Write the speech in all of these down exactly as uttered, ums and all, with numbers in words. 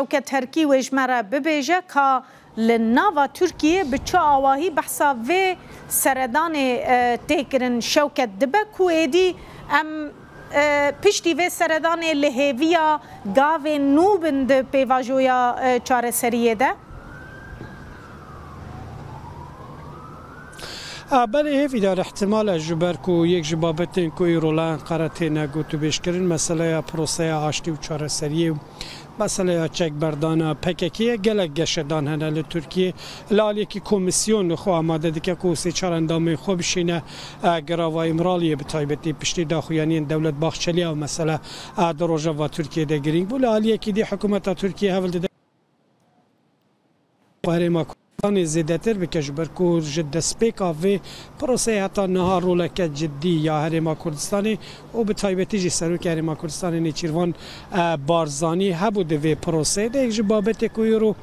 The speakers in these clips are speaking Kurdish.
Şewket Herkî wê ji me re bibêje ka li nava Tirkiyê bi çi awahî behsa vê seredanê, e, tê kirin. Şewket, dibe ku êdî em, e, piştî vê seredanê li hêviya gavên nû bin di pêvajoya, e, çareseriyê de? A, belê hêvîdar, ihtimal e, ji ber ku yek ji babetên ku îro li Enqere têne gotûbêjkirin, meseleya proseya aştî û çareseriyê û meseleya çekberdana P K K'ê ye. Gelek geşedan hene li Tirkiyê. Li aliyekî komîsyon xwe amade dike ku sê çar endamên xwe bişîne, e, girava Îmraliyê, bi taybetî piştî daxuyaniyên Dewlet Bahçelî ew mesele, e, di rojeva Tirkiyê de girîng bû. Li aliyekî dî hikûmeta Tirkiyê hewl dide Herêma Kurdistanê zêdetir bike, ji ber ku ji destpêka vê proseyê heta niha roleke cidî ya Herêma Kurdistanê û bi taybetî jî Serokê Herêma Kurdistanê Nêçîrvan, e, Barzanî hebû di vê proseyê de. Yek ji babetê ku îro,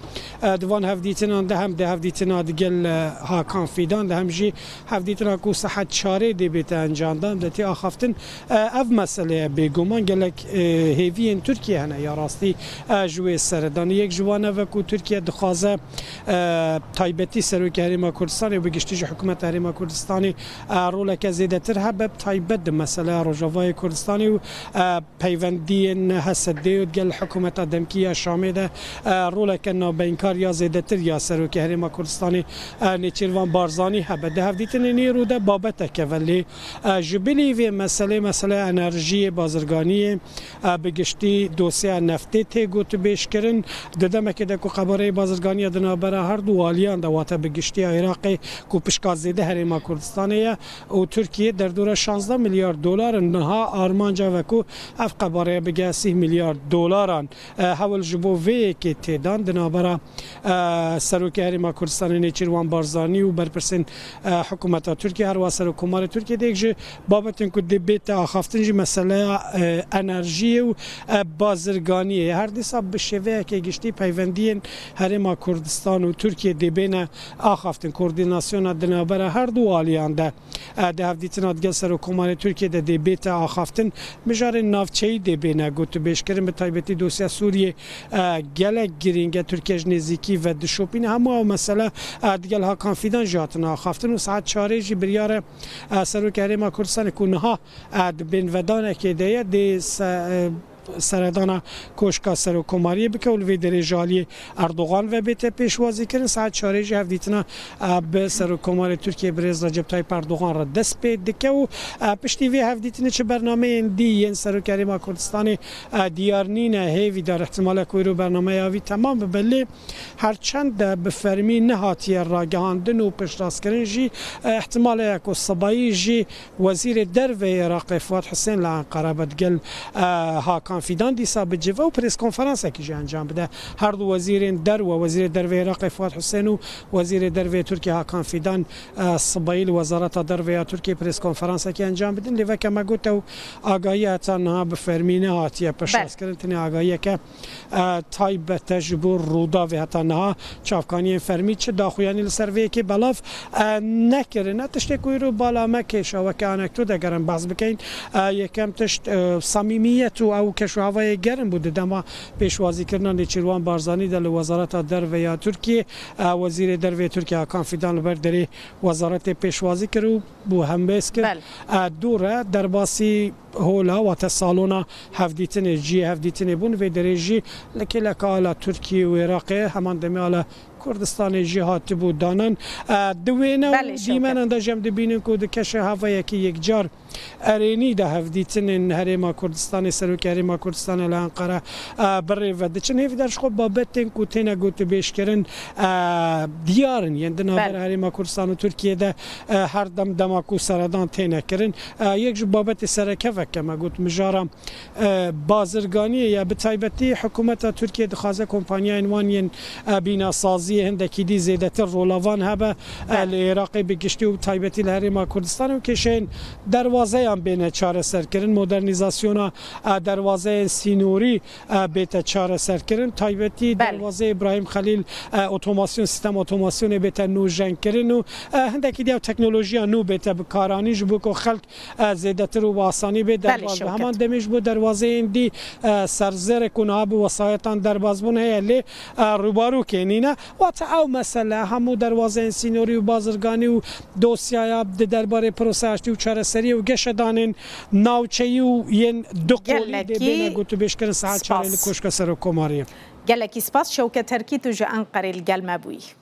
e, di van hevdîtinan de, hem di hevdîtina digel, e, Hakan Fîdan de, hem jî hevdîtina ku saet çarê dê bête encamdan, de tê axaftin, e, ev mesele ye. Bêguman gelek, e, hêviyên Tirkiye hene ya rastî, e, ji wê seredanî. Yek ji wan ev e ku Tirkiye dixwaze, e, taybetî Serokê Herêma Kurdistanê û bi giştî jî hikûmeta Herêma Kurdistanê, e, roleke zêdetir hebe, bi taybet di meseleya Rojavayê Kurdistanê û, e, peywendiyên H S D'ê û digel hikûmeta demkî ya Şamê de, e, roleke navbeynkar ya zêdetir ya Serokê Herêma Kurdistanê, e, Nêçîrvan Barzanî hebe. Di hevdîtinên îro de babeteke ve lê, e, ji bilî vê meselê, meseleya enerjiyê, bazirganiyê, e, bi giştî dosyeya neftê tê gotûbêjkirin. Di demekê de ku qebareyê bazirganiya di navbera her du aliyan de, wate bi giştiya Iraqê ku pişka zêde Herêma Kurdistanê ye, û Tirkiye derdora şazdeh milyar dolar in. Niha armanca ve ku ev qebareye bige sîh milyar dolaran. E, hewl ji bo vê yekê tê dan di navbera, e, Serokê Herêma Kurdistanê Nêçîrvan Barzanî û berpirsên, e, hikûmeta Tirkiye, herwiha Serokkomarê Tirkiye. De yek ji babetên ku dê bête axaftin jî meseleya, e, enerjiyê û, e, bazirganiyê ye. Her dîsa bi şêveyeke giştî peywendiyên Herêma Kurdistan û Tirkiye dê bêne axaftin, koordînasyona di navbera her du aliyan de. E, di hevdîtina digel Serokkomarê Tirkiye de dê bête axaftin, mijarên navçeyî dê bêne gotûbêjkirin, bi taybetî dosya Sûriyê, e, gelek girîng e, Tirkiye ji nêzîkî ve dişopîne. Hemû ew mesele, e, digel Hakan Fîdan jî hatine axaftin û saet çarê jî biryar e, e, Serokê Herêma Kurdistanê ku niha, e, di bênvedanekê de ye, dê se-, e, seredana Koşka Serokkomariyê bike û li vê derê ji aliyê Erdogan ve bête pêşwazîkirin. Saet çarê jî hevdîtina, e, bi Serokkomarê Tirkiye birêz Recep Tayyip Erdogan re dest pê dike û, e, piştî vê hevdîtinê çi bernameyên dî yên Serokê Herêma Kurdistanê, e, diyar nîne. Hêvîdar, ihtimale ku îro bernameya wî temam bibe, lê her çend de bi fermî nehatiye ragihandin û piştrastkirin jî, e, ihtimale ye ku sibayî jî Wezîrê Derve yê Iraqê Fuat Husên li Enqere be digel, e, Hakan Fîdan dîsa bicive û preskonferansekî jî encam bide. Her du wezîrên derve, Wezîrê Derve yê Iraqê Fuat Husên û Wezîrê Derve yê Tirkiye Hakan Fîdan, e, sibayî li Wezareta Derve ya Tirkiye preskonferansekî encam bidin. Lê veke me got ew agahî heta niha bi fermî nehatiye piştrast kirin. Tenê agahiyeke, e, taybet e ji bo Rûdawê. Heta niha çavkaniyên fermî çi daxuyanî li ser vê yekê belav, e, nekirine. Tiştê ku îro bala me kêşa, weke anekdote gerin behs bikeyn. E, yekem tişt, e, samîmiyet û ew keşûhavayê gerin bû di dema pêşwazîkirina Nêçîrwan Barzanî de li Wezareta Derve ya Tirkiyê. E, Wezîrê Derve yê Tirkiye Hakan Fîdan li ber derê wezaretê pêşwazî kir û bû hembêz kir. Bel. E, dû re derbasî hola, wate salona hevdîtinê, cihê hevdîtinê bûn. Vê derê jî li kêleka ala Tirkiyê û Iraqê, heman demê ala Kurdistanê jî hatibû danan. E, di wêne û Belê, Şewket. Dîmenan de jî em dibînin ku di keşa havayekî yekcar erênî de hevdîtinên Herêma Kurdistanê, Serokê Herêma Kurdistanê li Enqere, e, bi rê ve diçin. Hêvîdar, ji xwe babetên ku têne gotûbêjkirin, e, diyar in, yên di navbera Belê. Herêma Kurdistan û Tirkiyê de, e, her dem dema ku seredan têne kirin. E, yek ji babetê sereke veke me got mijara, e, bazirganiyê ye. Bi taybetî hikûmeta Tirkiyê dixwaze kompanyayên wan yên, e, bînasaziyê hindekî dî zêdetir rola van hebe, e, Belê. Li Iraqê bi giştî û bi taybetî li Herêma Kurdistanê û kêşeyên derwazeyan bêne çareserkirin. Modernîzasyona, e, derwazeyên sînorî, e, bête çareserkirin. Taybetî Belê. Derwazeyê Îbrahîm Xelîl, e, otomasyon, sîstem otomasyonê bête nûjenkirin û, e, hindekî dî ew teknolojiya nû bête bikaranîn ji bo ku xelk, e, zêdetir û bi asanî Bê derbaz be. Heman demê ji bo derwazeyên dî serzerek û niha bi wesayetan derbazbûn heye, lê rûbarûkê nîne. Wate ew mesele hemû derwazeyên sînorî û bazirganî û dosyaya di derbarê proseya aştî û çareseriyê û geşedanên navçeyî û yên du qolî dê bêne gotûbêjkirin saet çarê li Koşka Serokkomariyê. Gelekî spas Şewket Terkî, tu ji Enqerê li gel me bûyî.